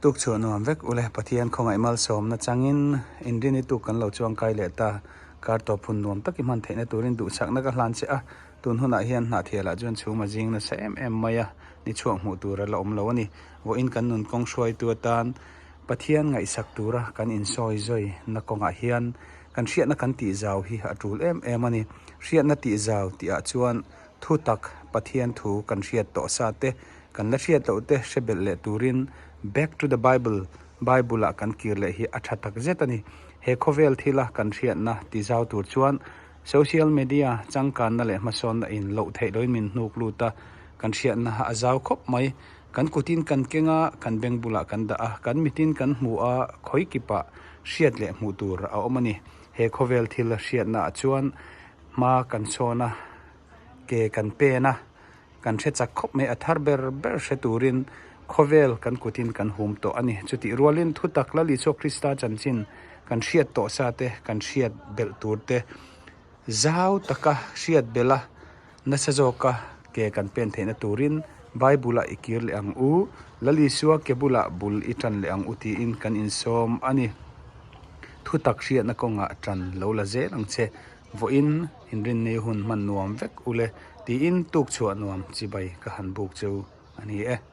Tuk chhuah nuam vek ule Pathian khawngaih malsawmna changin inrini tuk kan lo chuangkai leh ta. Kar tawp hun nuam tak i hman theihna turin duhsakna ka hlan che a, tun hunah hian hnahthialah chuan chhum a zing nasa em em mai a, ni chhuak hmuh tur a la awm lo a ni. Vawiin kan nun kawng hruaitu atan Pathian ngaihsak tura kan insawi zawi na kawngah hian kan hriatna kan tih zau hi a tul em em a ni. Hriatna tih zau tihah chuan thu tak Pathian thu kan hriat tawh sa te, kan la hriat loh te hre belh leh turin Back to the Bible, Bible ah kan kir leh hi a tha tak zet a ni. He khawvel thila kan hriatna ti zau tur chuan social media changkanna leh hmasawnna in loh theih loin min hnuk lut a, kan hriatna a zau khawp mai. Kan kutin kan keng a, kan beng bulah kan dah a, kan mitin kan hmu a, khawi kipah hriat leh hmuh tur a awm a ni. He khawvel thil hriatna ah chuan hma kan sawn a, ke kan pen a, kan hre chak khawp mai. A thar ber ber hre turin khawvel kan kutin kan hum tawh a ni. Chutih rualin thutak Lal Isua Krista chanchin kan hriat tawh sa te, kan hriat belh tur te zau taka hriat belh a, nasa zawka ke kan pen theihna turin Bible-ah i kir leh ang u, Lal Isua ke bulah bul i tan leh ang u tiin kan insawm a ni. Thutak hriatna kawngah tan lo la zel ang che. Vawiin inrinnei hun hman nuam vek ule tiin tuk chhuah nuam chibai ka han buk cheu a ni e.